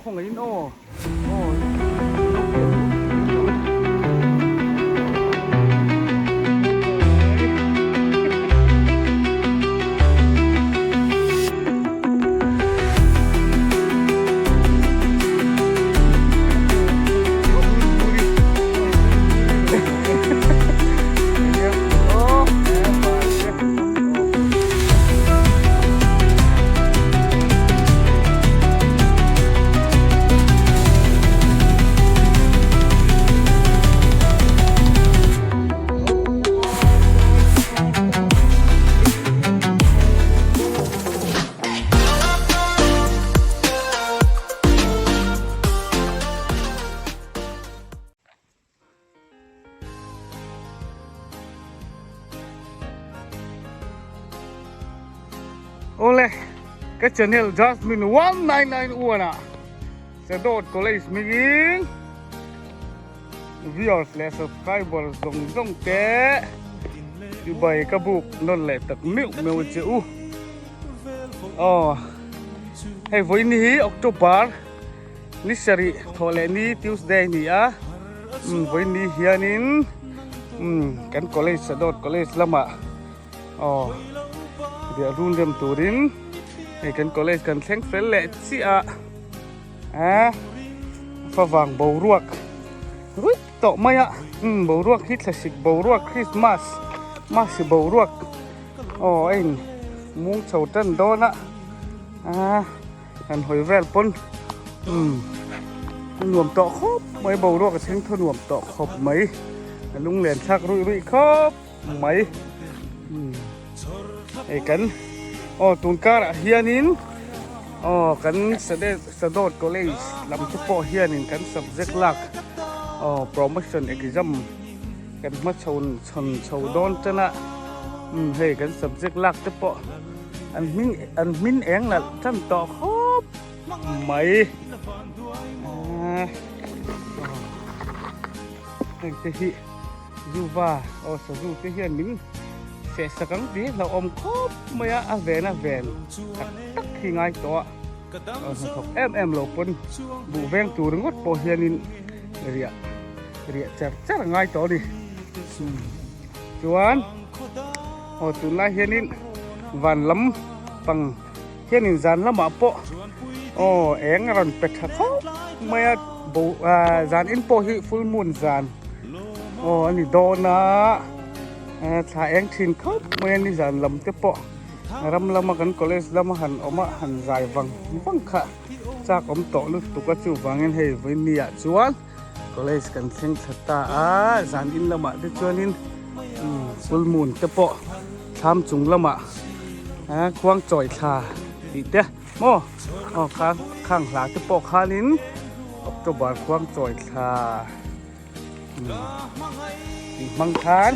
Khawngaihin aw Awle, ka channel Jasmine 1991 ah Sadawt College hmingin viewers leh subscribers zawng zawng te Dubai ka buk nawn leh tak meuh meuh che u. Aw, hei vawiin hi October Ni sarih thawh leh ni Tuesday a ni a, umm vawiin hianin umm kan college Sadawt college lamah aw riah run rem turin hei kan college kan thleng fel leh chiah a, eh favang boruak ruih tawh mai a, umm boruak hi thlasik boruak Christmas masi boruak aw a in mung chho tan dawn a, ah. Kan hawi vel pawn umm a nuam tawh khawp mai boruak a thleng thaw nuam tawh khawp mai a lunglen thlak ruih ruih khawp mai umm hei kan aw tun karah hianin aw kan Sadawt College lam te pawh hianin kan subject lak aw promotion exam kan hmachhawn chhawn chho dawn tan a umm hei kan subject lak te pawh. An hming an hmin eng nalh tan tawh khawp mai. Heng te hi zuva aw sazu te hian min seh sak ang tih hlauhawm khawp mai a, a ven a ven tak tak hi ngai tawh a. Aw hnathawk em em lo pawn buh veng tur ringawt pawh hianin riah riah char char a ngai tawh a ni. Chuan aw tunlai hianin van lam pang hianin zan lamah pawh aw eng a rawn pe tha khawp mai a bo ah zan in pawh hi full moon zan aw a ni dawn a thla eng thin khawp mai a ni zan lam te pawh ram lama kan college lama han awm a han zai vang vang kha chak awm tawh lutuk a chuvangin hei vawiin ah chuan. College kan thleng thla ta a, zan in lamah te chuanin full moon te pawh thlam chung lamah khuang chawi thla tih te maw aw kha khang hla te pawh khanin October khuang chawi thla tih hmang khan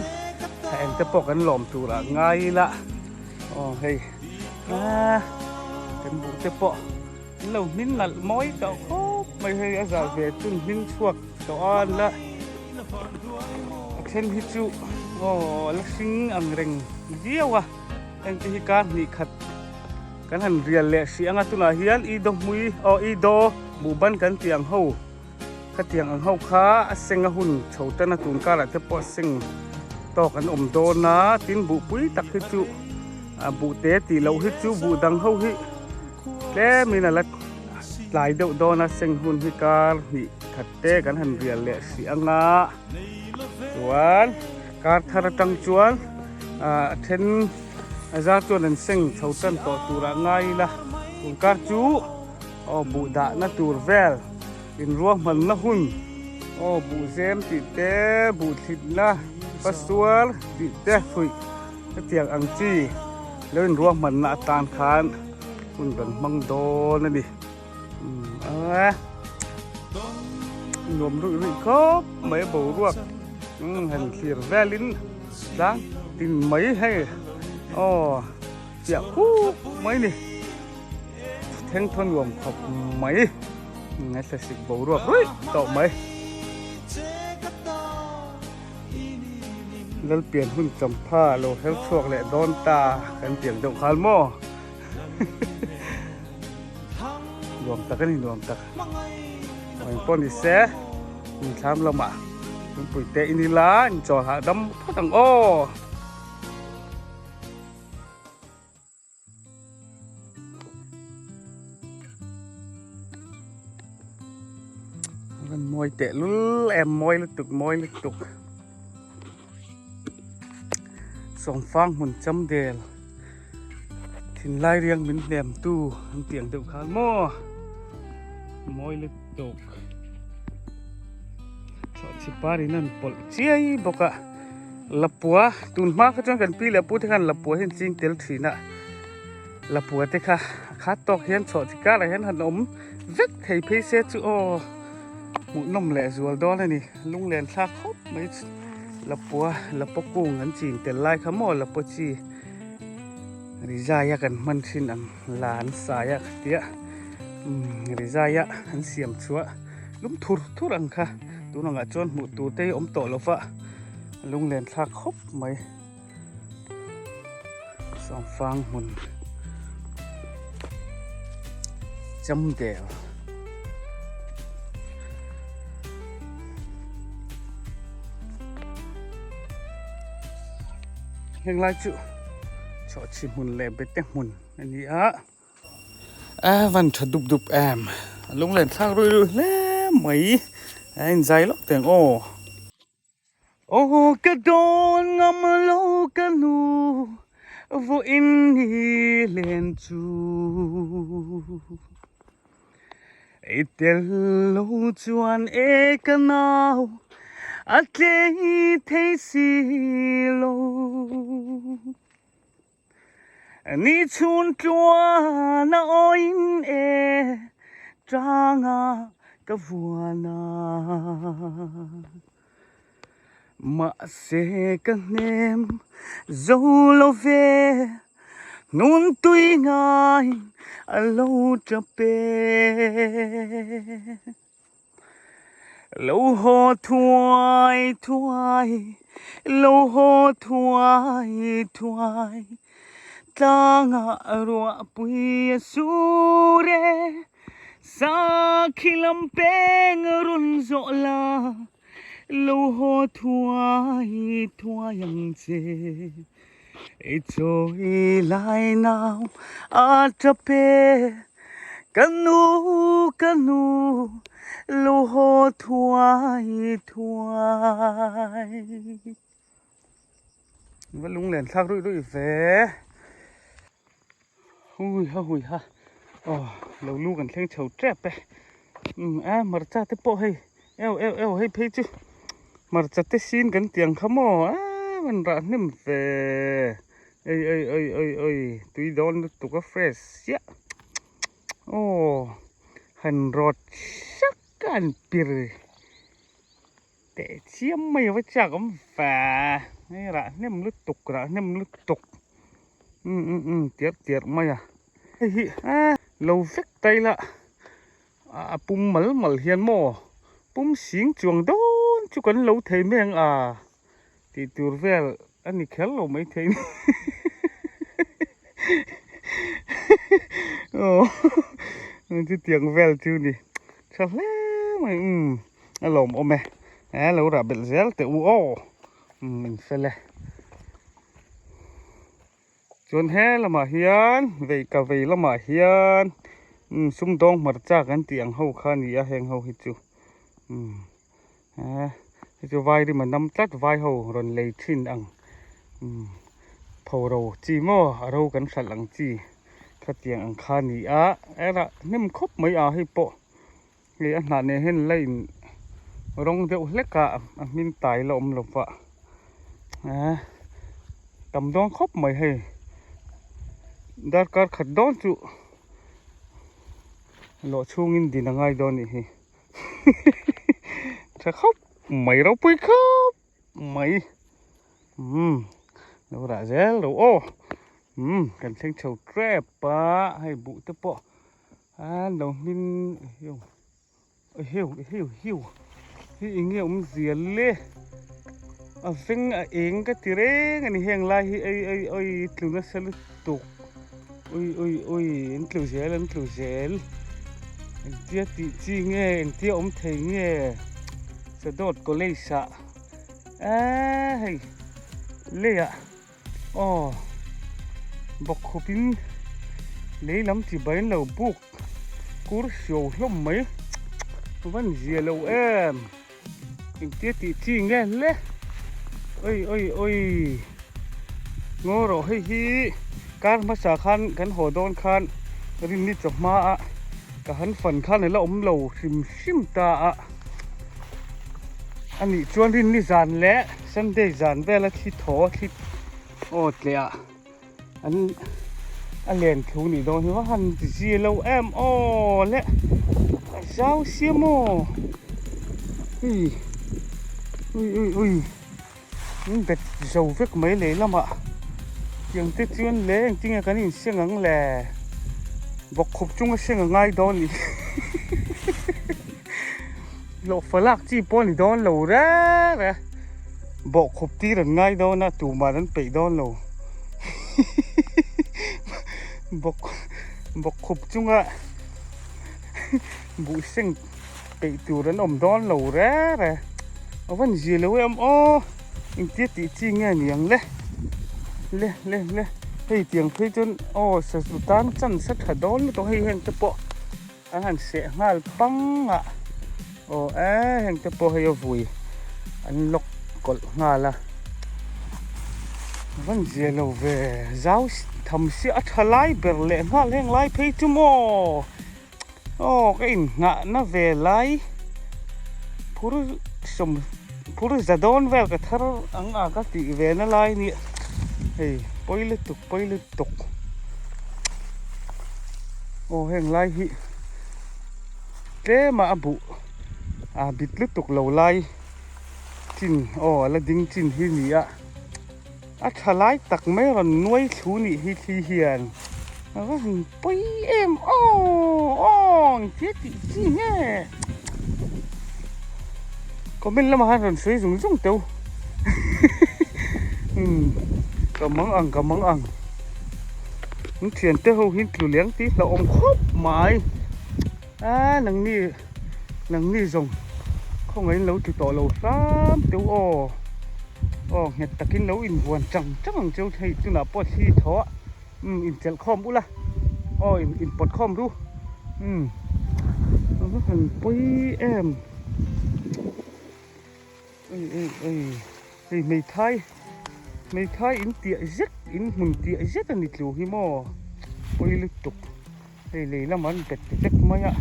thla eng te pawh kan lawm turah ngai ila aw hei kan buh te pawh. An lo hmin nalh mawi tawh khawp mai hei a zah ve chu an hmin chhuak tawh a an la a then hi chu aw a la hring ang reng viau a heng te hi kar hnih khat kan han rial leh hrih ang a tunah hian i daw hmui aw i daw buhban kan tih ang ho khatiang ang ho kha a seng a hun chho tan a tun karah te pawh a seng tawk an awm dawn a tin buhpui tak hi chu a buh te tih loh hi chu buh dang ho hi. Tlemin a la tlai deuh dawn a, seng hun hi kar hnih khat te kan han rial leh hrih ang a, chuan kar thar atang chuan a then a zar chuan an seng chho tan tawh turah ngai ila, tun kar chu aw buh dahna tur vel inruahmanna hun aw buh zem tih te buh thlitna pasual tih te fuih. Hetiang ang chi lo inruahmanna atan khan hun kan hmang dawn a ni. Umm nuam ruih ruih khawp mai a boruak han thlir velin tlang tin mai hei aw chiah khup mai ni thleng thaw nuam khawp mai ngaithla sik boruak ruih tawh mai. Lalpian hun champha lo her chhuak leh dawn ta kan tiang deuh nghal maw? Nuam tak a ni, nuam tak. Eng pawh ni se, inthlam lamah thingpui te in ila inchawl hahdam phawt ang aw. Van mawi teh lul em mawi lutuk mawi lutuk sawmfang hmun cham del thinlai riang min hnem tu an tih ang deuh khan maw mawi lutuk chhawhchhi par in an pawlh chiai bawk a. Lapua tun hma kha chuan kan pi leh pu te khan lapua hi an ching tel thin a, lapua te kha a khat tawk hian chhuah chi karah hian han awm vek thei phei se chu aw hmuhnawm leh zual dawn a ni, lunglen thlak khawp mai lapua lapua kung an chin tel lai kha maw lapua chi rizai a kan hman thin ang la an sai a khatia umm rizai a an siam chhuah lum thur thur ang kha tun angah chuan hmuh tur te hi awm tawh lo va. Lunglen thlak khawp mai Sawmfang hmun Chamdel Heng lai chu Chhawhchhi hmun leh Bete hmun a ni a. A van tha dup dup em a lunglen thlak ruih ruih hle mai a inzai lawk teng aw. Aw ka dawn ngam lo ka nu vawiin ni len chu I tel lo chuan e ka nau a tlei thei si lo. Ni chhun tluan a awin e tanga ka vuan a, mahse ka hnem zo lo ve, hnun tui ngaiin a lo tap e. Lo haw thuai thuai, lo haw thuai thuai, tlangah ruahpui a sur e, sakhi lam peng rawn zawh la, lo haw thuai thuai ang che, i chawi lai nau a tap e. Ka nu, ka nu, lo haw thuai thuai. Va lunglen thlak ruih ruih ve. Hui ha hui ha. Aw, lo lu kan thleng chho tep e. Um, a hmarcha te pawh hei. Eo eo eo hei phei chu hmarcha te sin kan tiang kha maw. A van rah hnem ve. Oi oi oi oi oi tui dawn lutuk a fresh chiah aw han rawt sak a an pir teh chiam mai a va chak awm va hei rah hnem lutuk rah hnem lutuk um um um tiar tiar mai a hei hi lo vek ta ila a pum mal mal hian maw pum sing chuang dawn chu kan lo thei mai ang a. Tih tur vel a ni kher lo mai thei ni. Aw chutiang vel chu ni tha hle mai umm a lawmawm e he lo rah belh zel teh u aw umm in fel e. Chuan he lamah hian vei ka vei lamah hian umm sumdawng hmarcha kan tih ang ho kha a ni a heng ho hi chu umm. Hei chu vai rim a nam tlat vai ho rawn lei thin ang pho ro chi maw a ro kan hralh ang chi khatiang ang kha a ni a erawh hnem khawp mai a hei pawh hei a hnah nen hian la in rawng deuh hlek a a hmin tai la awm lo va tam dawn khawp mai hei darkar khat dawn chu lawh chhungin din a ngai dawn a nih hi. Tha khawp mai ropui khawp mai umm lo rah zel lo aw umm kan thleng chho tep a hei buh te pawh a lo hmin hiu hiu hiu hiu hi eng nge awmzia le a veng a eng ka ti reng a ni heng lai hi ei ei oi tlu nasa lutuk ui ui ui an tlu zel an tlu zel. Engtia tih chi nge engtia awm thei nge Sadawt College ah eee hei leiah aw bawkkhup in lei lam chi bai an lo buk kur hriau hlawm mai van zia lo em engtia tih chi nge le oi oi oi ngaw rawh hei hi kar hmasa khan kan haw dawn khan rinni chawhma a ka han fan khan ala awm lo hrim hrim ta a anih chuan rinni zan leh sunday zan vela thli thaw thli aw tleh ah. An a len thu nih dawn hi va han ti zia lo em aw le a zau sia maw ui ui ui ui in bet zo vek mai lei lamah tiang te chuan le engtinge kan inseng ang le bawkkhup chunga seng a ngai dawn ni hlawhfa lak chi pawh a ni dawn lo reng e. Bawhkhup tir an ngai dawn a, tumah an peih dawn lo. Bawhkhup chunga buhseng peih tur an awm dawn lo reng e. A van zia lo em aw, engtia tih chi nge ni ang le. Le le le, hei tiang phei chuan aw sazu tan chance a tha dawn lutuk hei heng te pawh. An han seh nghal pang a, aw e heng te pawh hei a vui an lawk kawlh nghal a, van zia lo ve zau tham sia a tha lai ber leh nghal heng lai phei chu maw aw ka inngah na ve lai phur sawm phur za dawn vel ka thar ang a ka tih ve na lai nia hei pawi lutuk pawi lutuk. Aw heng lai hi tlem a a buh a bit lutuk lo lai chin aw a la ding chin hi ni a a tha lai tak mai a rawn nuai thlu nih hi thli hian a va han pawi em aw aw engtia tih chi nge comment lamah khan rawn sawi zung zung teuh umm ka mang ang ka mang ang. An thiante ho hi tlu leng tih hlauhawm khawp mai a nangni nangni zawng khawngaihin lo tlu tawh lo hram teuh aw aw nghet takin lo invuan chang chang ang cheu hei tunah pawh thli thaw a umm inchelh khawm ula aw inpawt khawm ru umm a va han pawi em ui ui ui hei hmeithai. Hmeithai in tiah zet in hmun tiah zet a ni tlu hi maw pawi lutuk hei lei lamah an bet vek mai a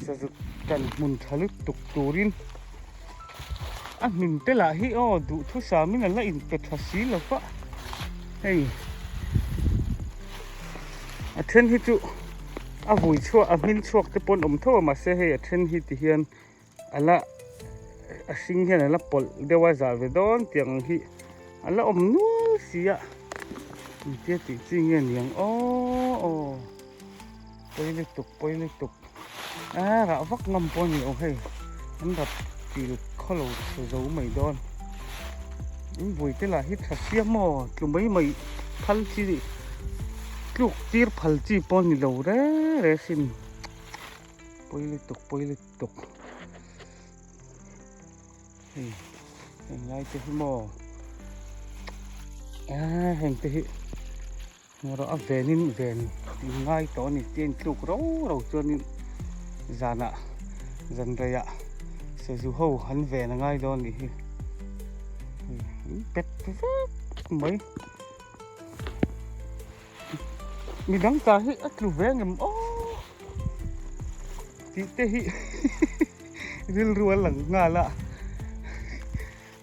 sazuk tan hmun tha lutuk turin a hmin te lah hi aw duhthusam in a la inpe tha si lo va hei a then hi chu a vui chhuak a hmin chhuak te pawh an awm tho a mahse hei a then hi ti hian. A la a hring hian a la pawlh deuh a zah ve dawn tiang ang hi a la awm nual si a engtia tih chi nge niang aw aw pawi lutuk pawi lutuk a rah vak ngam pawh a ni lo hei an rap til khawlo chhe zo mai dawn in vui te lah hi tha sia maw tlu mai mai phal chi tluk tir phal chi pawh a ni lo reng reng sin pawi lutuk pawi lutuk. tuk hei heng lai te hi maw ah heng te hi erawh a venin ven ngai tawh a ni tih a intluk ro ro chuanin zanah zan reiah sazu ho an ven a ngai dawn a nih hi hei an pet vek mai midang ta hi a tlu ve angem aw tih te hi rilru a lang nghal a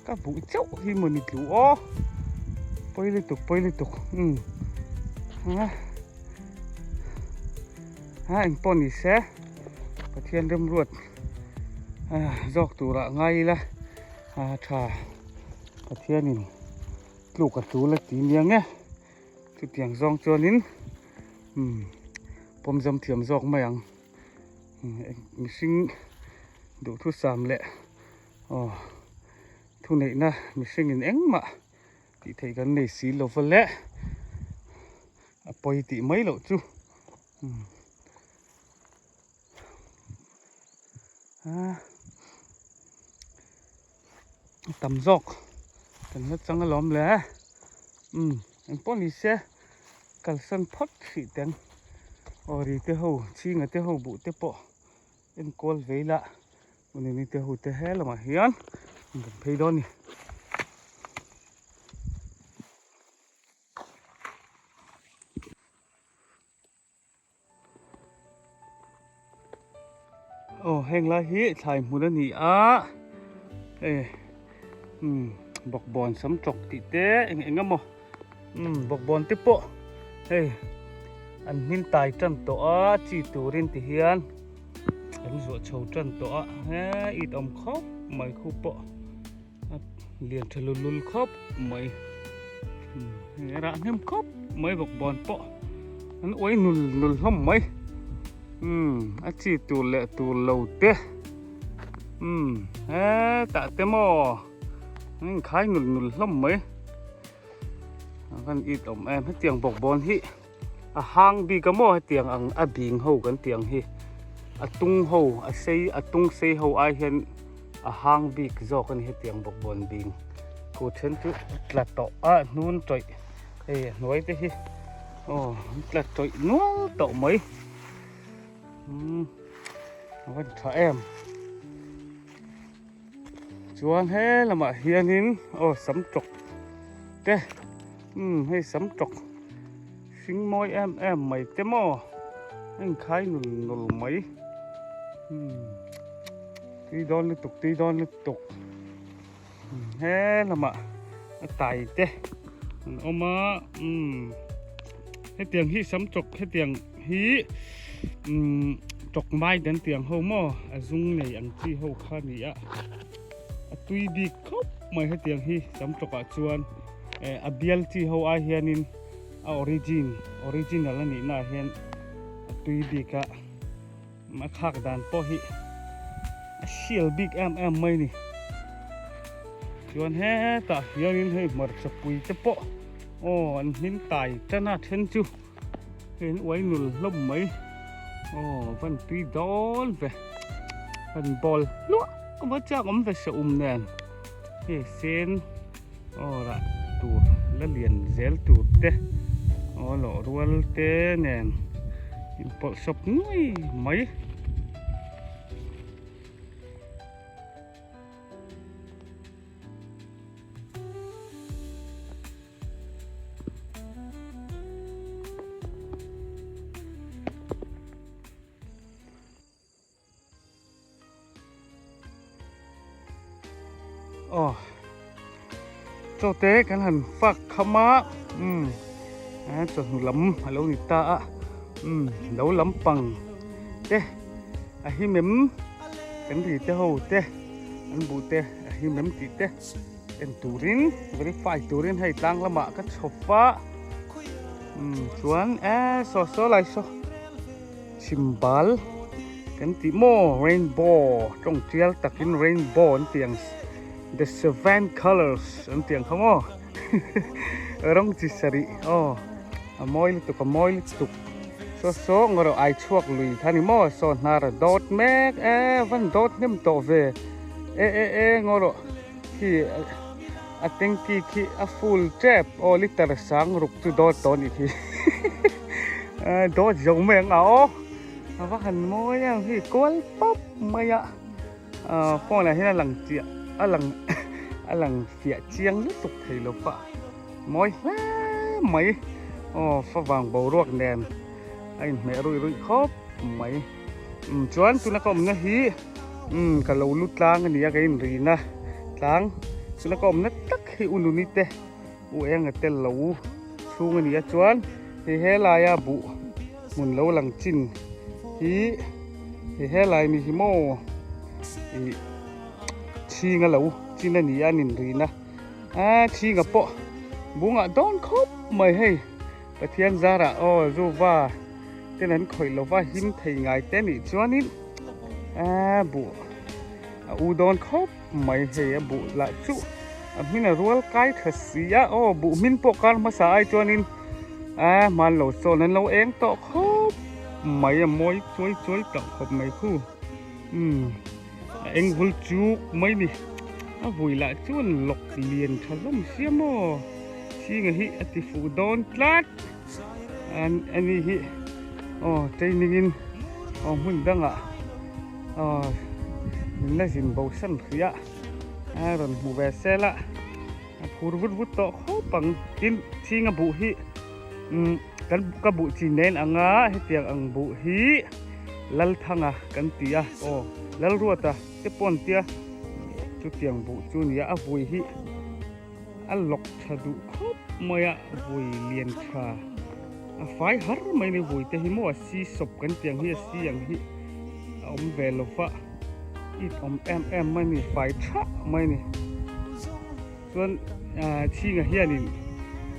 ka buh chauh hi mawni tlu aw pawi lutuk pawi lutuk umm a a engpawh ni se Pathian remruat zawk turah ngai ila a tha Pathianin tluk a tul a ti nia nge chutiang zawng chuanin umm pawmzam thiam zawk mai ang mihring duhthusam leh aw thuneihna mihringin engmah tih theih kan nei si lova le a pawi tih mai loh chu. A tam zawk kan la chang alawm le. Umm engpawh ni se kalsan phawt hrih teng aw ri te ho chhinga te ho buh te pawh enkawl vei la unini te ho te he lamah hian an rawn phei dawn a ni. Aw heng lai hi thlai hmun a ni a hei umm bawkbawn sam tawk tih te eng eng emaw umm bawkbawn te pawh hei an hmin tai tan tawh a chi turin ti hian an zuah chho tan tawh a he it awm khawp mai khu pawh a lian tha lul lul khawp mai a rah hnem khawp mai bawkbawn pawh an uai nul nul hlawm mai umm a chi tur leh tur lo te umm hetah te maw an inkhai nul nul hlawm mai a van it awm em hetiang bawkbawn hi. A hang bik a maw hetiang ang a bing ho kan tih ang hi a tung ho a sei a tung sei ho ai hian a hang bik zawk a ni hetiang bawkbawn bing kut then chu a tla tawh a hnun tawih hei a hnuai te hi aw an tla tawih nual tawh mai umm a va tha em chuan he lamah hianin aw sam tawk te. Umm hei sam tawk hring mawi em em mai te maw a inkhai nul nul mai umm tui dawn lutuk tui dawn lutuk he lamah a tai te an awm a umm hetiang hi sam tawk hetiang hi umm tawk mai den tiang ho maw a zung nei ang chi ho kha a ni a. A tui bik khawp mai hetiang hi tam tawkah chuan eh a bial chi ho ai hianin a origin original a nihna ah hian a tui bik a a khak dan pawh hi a sial bik em em mai ni chuan hetah hianin hei hmarcha pui te pawh aw an hlim tai tan a then chu hei an uai nul hlawm mai aw van tui dawn ve van bawl hluah a va chak awm ve se um nen hei sen aw rah tur la lian zel tur te aw lawh rual te nen inpawlh sawp nuai mai. Aw chaw te kan han fak kham a umm chawhnu lam a lo ni ta a umm lo lampang te a him em kan ri te ho te an buh te a him em tih te. En turin verify turin hei tlang lamah ka chhawp a umm chuan eh saw saw lai saw chhimbal kan tih maw rainbow tawng tial takin rainbow an tih ang the seven colours an tih ang kha maw rawng chi sarih aw a mawi lutuk a mawi lutuk saw saw ngaw ai chhuak lui kha ni maw saw hnar a dawt mek e van dawt hnem tawh ve e e e ngaw rawh. Khi a tanky khi a full tep aw liter sang ruk chu dawt tawh anih khi dawt zo mai ang a aw a va han mawi em hi kual pap mai a phone ah hian a lang chiah a lang a lang fiah chiang lutuk thei lo pah mawi hle mai aw favang boruak nen a inhmeh ruih ruih khawp mai chuan tuna ka awmna hi. Umm ka lo lu tlang a ni a ka inrin a tlang chuna ka awmna tak hi u nuni te u eng a tel lo chhung a ni a chuan hei helaia buh hmun lo lang chin hi hei helai mi hi maw ih chhinga lo chin a ni a an inrin a a chhinga pawh bungah dawn khawp mai hei Pathian zarah aw zuva ten an khawih lova him thei ngai te nih chuanin a buh a u dawn khawp mai hei a buh lah chu a hmin a rual kai tha si a aw buh hmin pawh kar hmasa ai chuanin a hman lo sawn an lo eng tawh khawp mai a mawi chuai chuai tawh khawp mai khu umm. A eng vul chuk mai ni. A vui lah chuan lawk lian tha hlawm sia maw. Chhinga hi a ti fuh dawn tlat. A ni hi aw training in aw hmun dangah aw min la zin bo san hrih a. A rawn hmu ve sel a. A phur vut vut tawh khawp ang. Tin Chhinga buh hi umm kan ka buh chin nen anga hetiang ang buh hi Lalthanga kan ti a aw Lalruata te pawh an tia chutiang buh chu a ni a a vui hi a lawk tha duh khawp mai a vui lian tha a fai har mai ni vui te hi maw a si sawp kan tiang hi a si ang hi a awm ve lo va it awm em em mai ni fai tha mai ni chuan chhinga hianin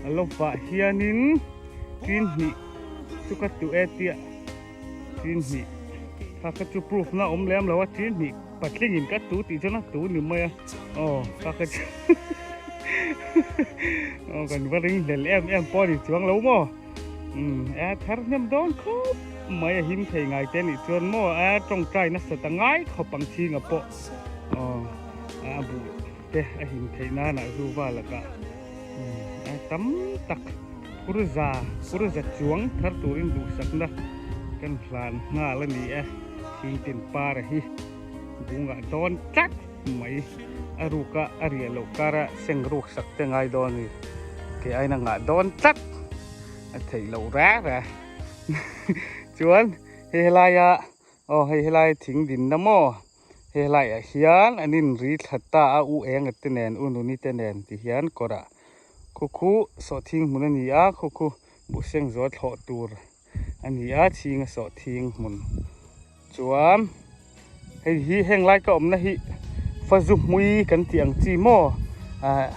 a lo vah hianin tin hnih chu ka tu e tia tin hnih kha kha chu proof na awm lem lo a tin hnih patlingin ka tu tih chuan a tu ni mai a aw kha kha chu aw kan va ring hlel em em pawh a ni chuang lo maw umm a thar hnem dawn khawp mai a him thei ngai te nih chuan maw a tawngtai nasa ta ngai khawp ang chhinga pawh aw a buh te a him theih nana zu val ah a tam tak phur za phur za chuang thar turin duhsakna kan hlan nghal a ni e thingtin par hi bungah dawn tlat mai a ruka a riah loh kara seng ruk sak te ngai dawn a ni ke aina ngah dawn tlat a theih loh reng reng chuan hei helaia aw hei helai thing dinna maw. Helaiah hian an inri thla ta a, u enga te nen u nuni te nen ti hian kawrah khu khu sawhthing hmun a ni a, khu khu buhseng zual thlawh tur a ni a, chhinga sawhthing hmun chuan hei hi heng lai ka awmna hi fazu hmui kan tih ang chi maw ah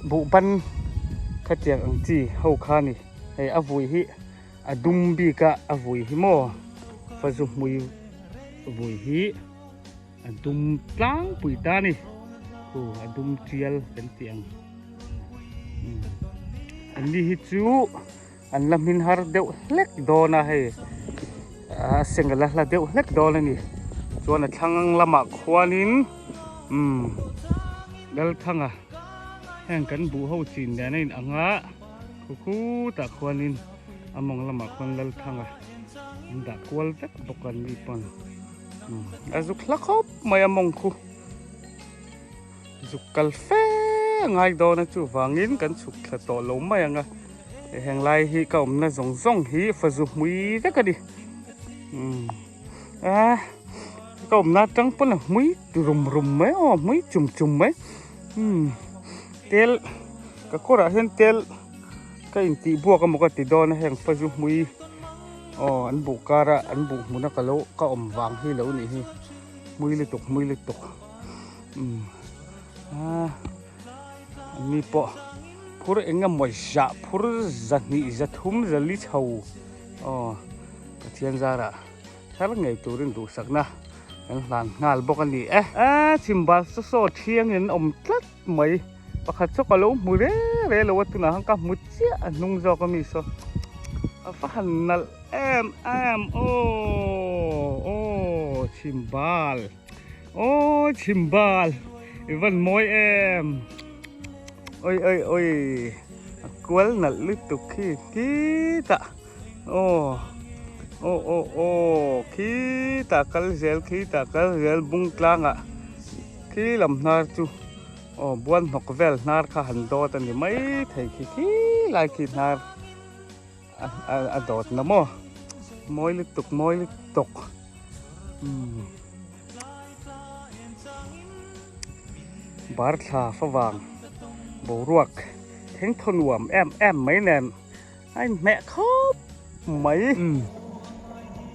buhban khatiang ang chi ho kha a ni, hei a vui hi a dum bik a a vui hi maw fazu hmui. Vui hi a dum tlangpui ta a ni khu a dum tial kan tih ang an ni hi chu an la hmin har deuh hlek dawn a hei a seng a la hla deuh hlek dawn a ni chuan a thlang lamah khuanin umm Lalthanga heng kan buh ho chin nen a inang a khu khutah khuanin a mawng lamah khuan Lalthanga. An dah kual vek bawk a ni pawn a zuk hla khawp mai a mawng khu zuk kal fe ngai dawn a chuvangin kan chhuk thla tawh lo mai ang a heng lai hi ka awmna zawng zawng hi fazu hmui vek a ni a ka awmna atang pawn a hmui rum rum mai aw hmui chum chum mai tel ka kawrah hian tel. Ka intih buak emaw ka ti dawn a heng fazu hmui aw an buh kar a an buh hmun a ka lo ka awm vang hi lo nih hi hmui lutuk hmui lutuk umm a an ni pawh phur eng emaw zah phur zahnih zathum zali chho aw Pathian zarah thar ngei turin duhsakna kan hlan nghal bawk a ni e. A chhimbal saw saw thiangin an awm tlat mai. Pakhat chu ka lo hmu re re lo a tunah khan ka hmu chiah a hnung zawk ami saw a va han nalh em em aw aw chhimbal aw chhimbal i van mawi em oi oi oi a kual nalh lutuk khi khitah aw aw aw aw khitah kal zel khitah kal zel bung tlangah khi lam hnar chu. Aw buan hnawk vel hnar kha han dawt a ni mai thei khi khi lai khi hnar a dawt na maw mawi lutuk mawi lutuk umm bar thla favang boruak thleng thaw nuam em em mai nen a inhmeh khawp mai umm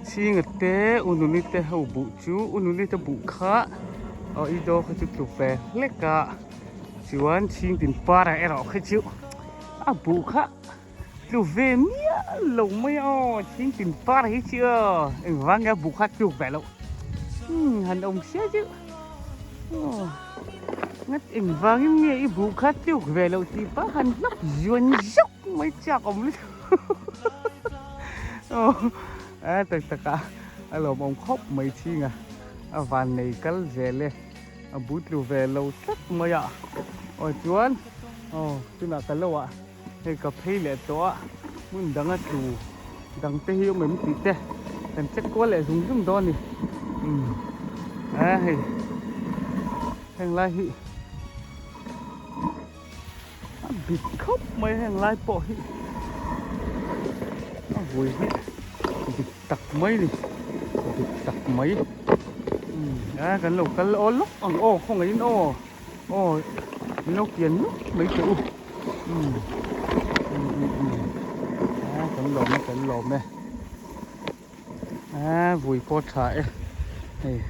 chhinga te ununi te ho buh chu ununi te buh kha aw i daw kha chu tlu ve hlek a chuan chhing tin par ah erawh kha chu a buh kha tlu ve miah lo mai a aw chhing tin par hi chu aw engvang nge a buh kha tluk ve loh umm han awm sia chu aw ngat engvangin nge i buh kha tluk ve loh tih pah han hlap zuan zauh. Mai chiak awm lutuk aw a tak tak a a lawmawm khawp mai chhing a. A van nei kal zel e. A bu tlu ve lo tlat mai a. Aw chuan aw tunah ka lo ah hei ka phei leh tawh a hmun dang a tlu dang te hi awm em tih te kan check kual leh zung zung dawn a ni. Umm a hei heng lai hi a bit khawp mai heng lai pawh hi a vui hi bit tak mai ni bit tak mai a kan lo kal aw lawk ang aw khawngaihin aw aw min lo kian lawk mai teh u umm umm umm a kan lawm e kan lawm e a vui pawh tha e hei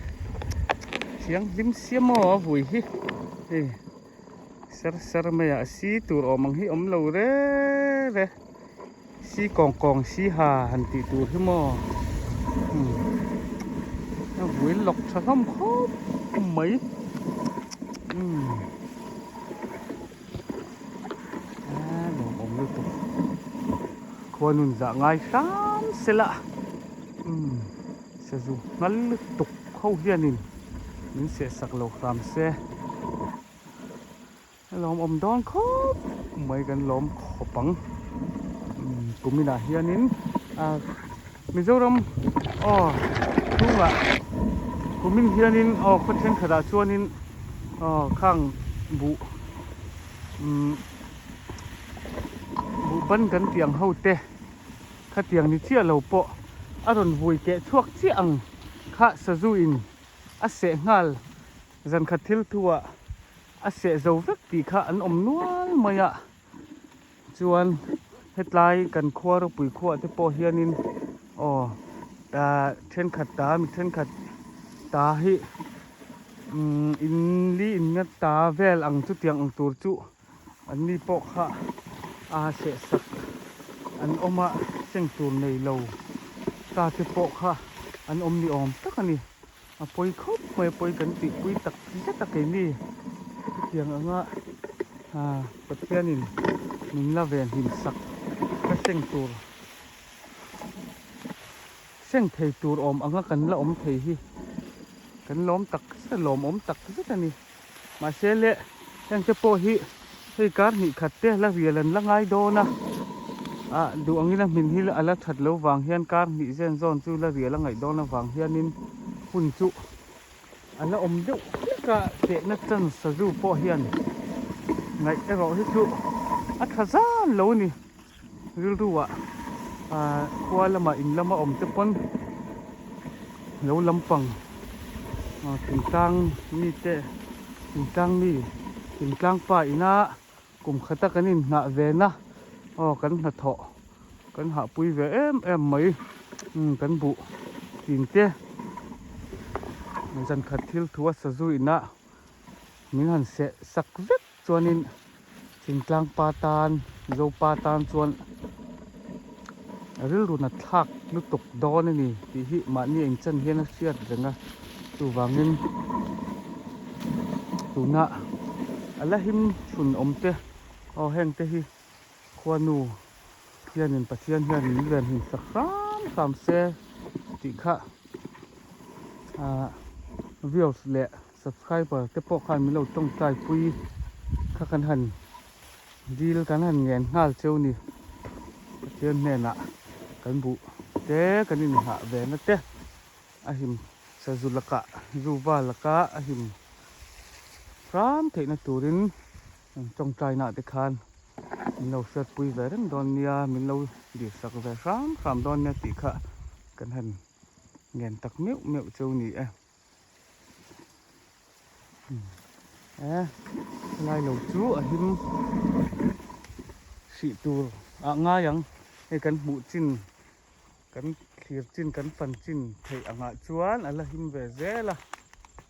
thianghlim siam aw a vui hi hei. Ser ser mai ah si tur awm ang hi awm lo re re si kawng kawng si ha han tih tur hi maw umm a vui lawk tha hlawm khawp mai umm a nuam awm lutuk khua nun zah ngai hram sela umm sazu nghal lutuk ho hianin min seh sak lo hram se. Lawm awm dawn khawp mai kan lawm khawp ang kuminah hianin Mizoram aw chhungah kumin hianin aw khaw thenkhatah chuanin aw khang buh buh ban kan tih ang ho te khatiang ni chiah lo pawh a rawn vui keh chhuak chiah ang kha sazu in a seh nghal. Zankhat thil thuah a seh zo vek tih kha an awm nual mai a, chuan hetlai kan khua ropui khuah te pawh hianin aw thenkhat ta mi thenkhat ta hi umm in li in nga ta vel ang chutiang ang tur chu an ni pawh kha a seh sak an awm a seng tur nei lo ta te pawh kha an awm ni awm tak a ni. A pawi khawp mai a pawi kan tihpui tak zet a keini hetiang anga Pathianin min la ven hlim sak ka seng tur seng thei tur awm anga kan la awm thei hi kan lawm tak zet a lawmawm tak zet a ni mahse le heng te pawh hi hei kar hnih khat te la rial an la ngai dawn a ah duh angin a hmin hi a la that lo vang hian kar hnih zen zawn chu la rial a ngaih dawn avang hianin hun chu a la awm deuh hlek a tehna chan sazu pawh hian ngaih erawh hi chu a tha zan lo a ni rilru ah ah khua lamah in lama awm te pawn lo lampang ah thingtlang mite thingtlang mi thingtlang pa ina kum khata kan inhnah ve na aw kan hnathawh kan hahpui ve em em mai umm kan buh tin te zan khat thil thu a sazu ina min han seh sak vek chuanin thingtlang pa tan Zopa tan chuan rilru nat thlak lutuk dawn a ni tih hi mahni a inchan hian a hriat reng a chuvangin tuna a la him chhun awm te aw heng te hi khuanu hianin Pathian hian min ven him sak hram hram se tih kha ah views leh subscriber te pawh khan min lo tawngtai pui kha kan han dil kan han ngen nghal cheu ni Pathian hnenah kan buh te kan inhah ve na te a him sazu lakah zuva lakah a him hram theihna turin tawngtaina te khan min lo hriatpui ve reng dawn nia min lo dirsak ve hram hram dawn nia tih kha kan han ngen tak meuh meuh cheu ni e. E helai lo chu a him hrih tur ah ngai ang hei kan hmuh chin kan thlir chin kan fan chin theih angah chuan a la him ve zel a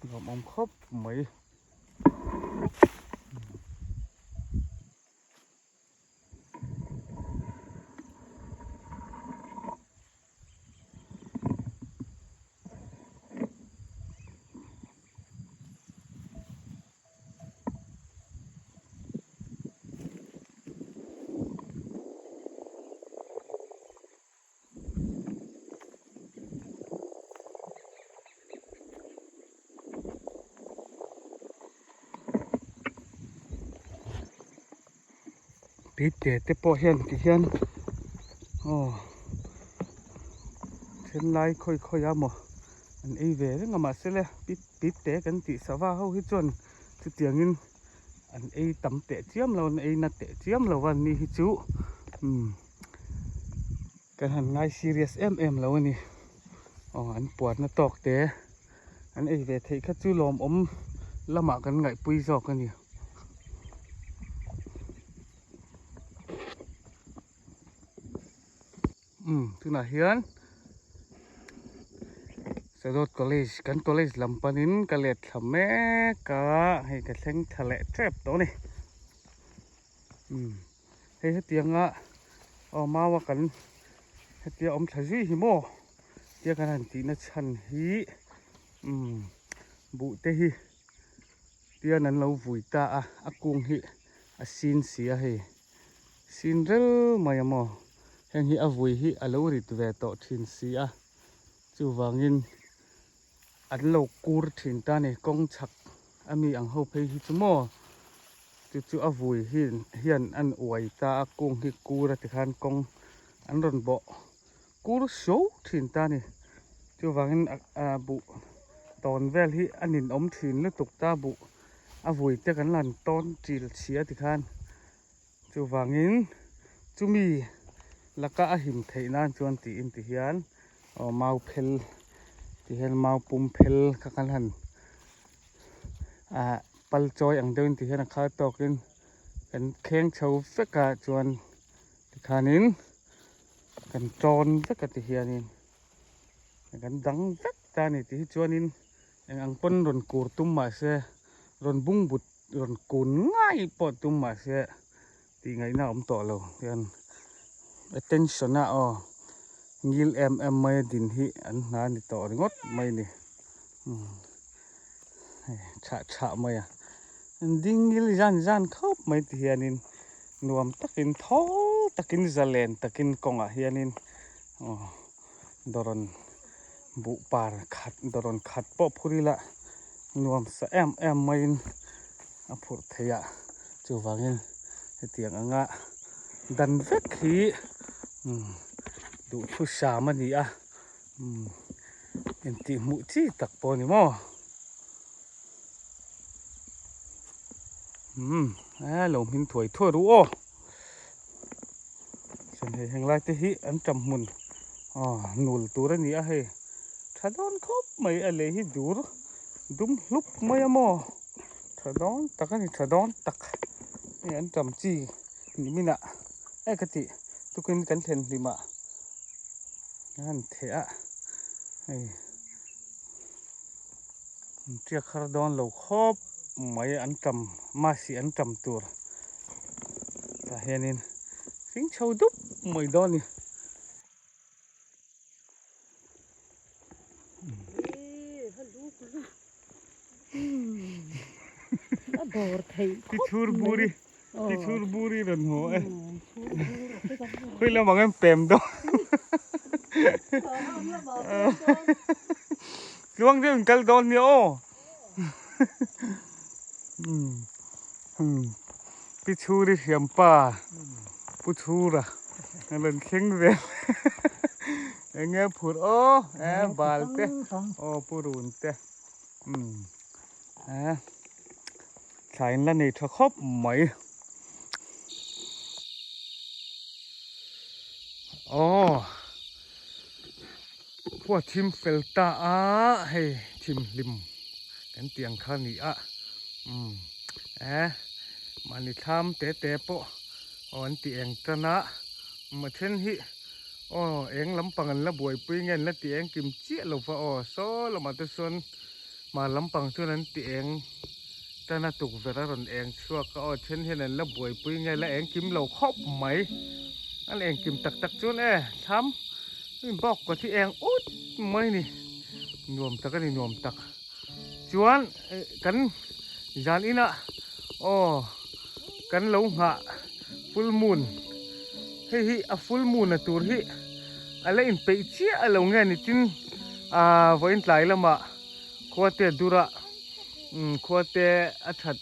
nuamawm khawp mai. Pite te pawh hian ti hian aw then lai khawi khawi a maw an ei ve reng a mahse le pite kan tih sava ho hi chuan chutiangin an ei tam teh chiam lo an ei na teh chiam lo a ni hi chu umm kan han ngai serious em em lo a ni aw an puarna tawk te an ei ve theih kha chu lawmawm lamah kan ngaihpui zawk a ni. Umm tunah hian Sadawt College kan college lam panin ka let thla mek a hei ka thleng thla leh tep tawh a ni umm hei hetianga aw maua kan hetia awm thla zui hi maw tia kan han tihna chhan hi umm buh te hi. Tian an lo vui ta a, a kung hi a sin si a hei, sin rel mai a maw, heng hi a vui hi a lo rit ve tawh thin si a, chuvangin an lo kur thin ta a ni, kawng chhak a mi ang ho phei hi chu maw, chu chu a vui hian an uai ta a, kung hi kur a tikhan kawng an rawn bawh Kur so thin ta ni. Chuvangin a buh tawn vel hi a ninawm thin lutuk ta buh a vui te kan lan tawn til chhia tikhan. Chuvangin chumi laka a him theih nan chuan tiin ti hian aw mau phel ti hian mau pum phel kha kan han ah pal chawi ang deuhin ti hian a khal tawkin kan kheng chho vek a chuan tikhanin. Kan tawn vek a ti hianin kan dang vek ta a ni tih hi chuanin eng ang pawn rawn kur tum mah se rawn bung but rawn kun ngai pawh tum mah se tih ngaihna a awm tawh lo hian attention a aw ngil em em mai a din hi an hna a ni tawh ringawt mai a ni hei chhah chhah mai a an ding ngil zan zan khawp mai ti hianin. Nuam takin thawl takin zalen takin kawngah hianin aw dawrawn buh par khat dawrawn khat pawh phur ila nuam sa em em maiin a phurh theih a chuvangin hetiang anga dan vek hi umm duhthusam a ni a umm intihhmuh chi tak pawh a ni maw. Umm a lo hmin thuai thuai ru aw chuan hei heng lai te hi an tam hmun aw nul tur a ni a hei tha dawn khawp mai a lei hi dur dum hlup mai a maw tha dawn tak a ni tha dawn tak hei an tam chi ni minah e ka tih tukin kan thlen hlim ah a han theh a hei. An tiak har dawn lo khawp mai an tam masi an tam tur tah hianin hring chho dup mai dawn a ni. Tichhur buri tichhur buri rawn haw e khawi lamah nge pem dawn tluang deuh in kal dawn nia aw tichhuri hriampa pu chhura a rawn thleng vel eng nge phur aw e bal te aw pu run te e. Thla in la nei tha khawp mai. Aw khua thim fel ta a hei thim hlim kan tih ang kha a ni a umm e mahni thlam te te pawh aw an ti eng tan a a then hi aw eng lampang an la buaipui nge an la ti eng kim chiah lo va aw saw lamah te chuan. Hmar lampang chuan an ti eng tan a tukverh a rawn eng chhuak a aw then hian an la buaipui nge la eng kim lo khawp mai an eng kim tak tak chuan e thlam bawk kawt hi eng ut mai ni nuam tak a ni nuam tak chuan kan zan inah aw kan lo nghah full moon hei hi a full moon a tur hi a la inpeih chiah a lo nge ni tin ah vawiin tlai lamah khua te dura umm khua te a that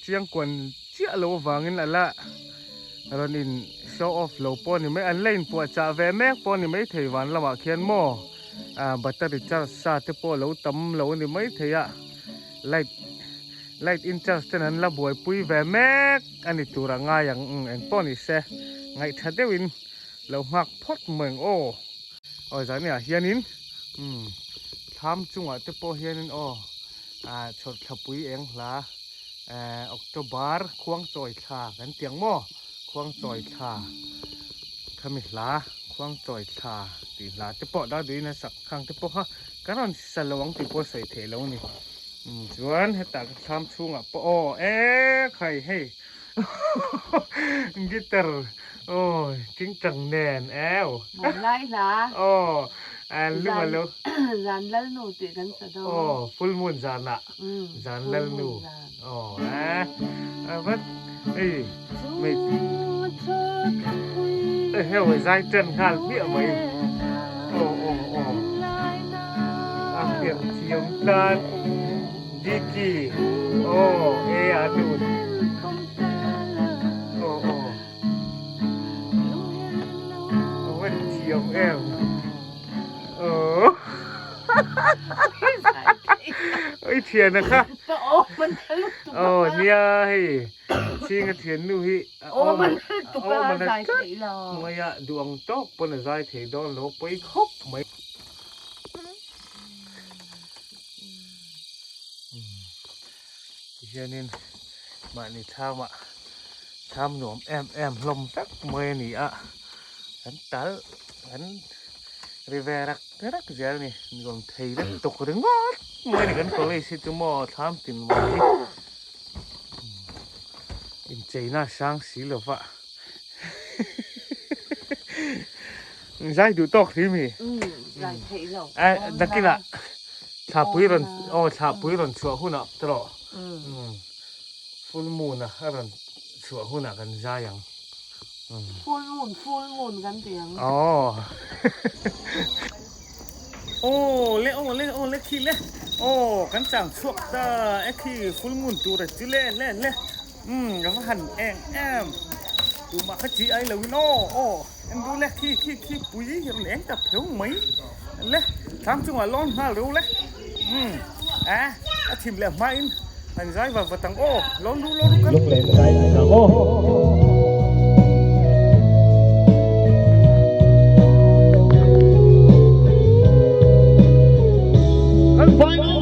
chiang kuan chiah loh avangin a la. Rawn in show off lo pawh a ni mai, an la inpuahchah ve mek pawh a ni maithei van lamah khian maw ah battery charge sa te pawh lo tam lo a ni maithei a, light light in charge ten an la buaipui ve mek a ni tur a ngai ang umm eng pawh ni se ngaihtha deuhin lo nghak phawt mai ang aw. Aw zaniah hianin umm thlam chungah te pawh hianin aw ah chhawrthlapui eng hla eh October khuangchawi thla kan ti ang maw khuangchawi thla khami hla khuangchawi thla tih hla te pawh Daduin a sak khang te pawh kha ka rawn sa lo ang tih pawh a sawi theih lo a ni umm chuan hetah ka thlam chhungah pawh aw eh khai hei Guitar aw tingtang nen eu. Bawmlai hla. Aw lung a lo. Zan lalnu tih kan sa dawn. Aw full moon zanah zan lalnu. Aw eh vat ei mei. Heu zai tan nghal hmiah mai. Aw aw aw. A fiam thiam tlat. Diki aw e a nu aw aw a van thiam em aw oi thian a kha aw nia hei chhinga thian nu hi a awm a awm a na tlat mai a duh ang tawk pawn a zai thei dawn lo pawi khawp mai. Tihianin mahni thlamah thlam nuam em em hlawm vek mai a ni a, kan tal kan ri ve rak rak zel a ni, nuam thei vek tuk ringawt mai a ni kan college hi chu maw thlam tin mai hi incheina a hrang si lo va. Zai duh tawk hlim hi. Zai theih lo. Eh nakinah thlapui rawn aw thlapui rawn chhuah hunah te rawh. Full moon a a rawn chhuah hunah kan zai ang. Full moon full moon kan ti ang. Aw. Aw le aw le aw le khi le aw kan chang chhuak ta e khi full moon tur a chu le le le. Umm ka va han eng em tumah kha chi ai lo in aw aw en du le khi khi khi pui hi rawn eng ta pheu mai le thlam chungah lawn nghal reuh le umm a a thim leh hma in han zai va vat ang aw lawn ru lawn ru kan Lunglen zai ang aw. Kan fai aw.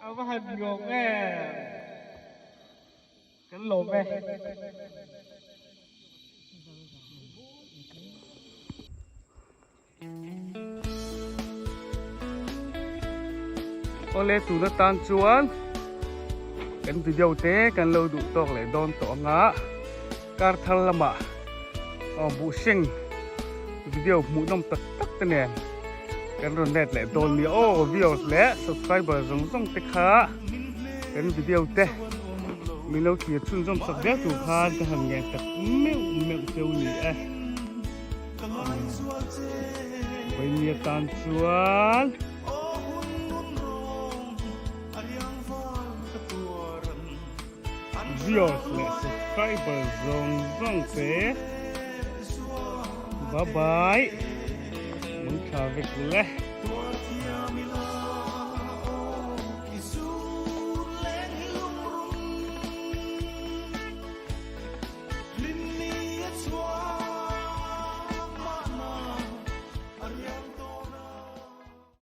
A va han nuam em kan lawm e. Awle tun atan chuan kan video te kan lo duh tawk leh dawn tawh anga kar thar lamah aw buhseng video hmuh nawm tak tak te nen kan rawn let leh dawn nia aw viewers leh subscriber zawng zawng te kha kan video te min lo thlir chhunzawm sak zel tur khan ka han ngen tak meuh meuh cheu ni e. Vawinia tan chuan viewers leh subscriber zawng zawng te bye bye mun tha vek le.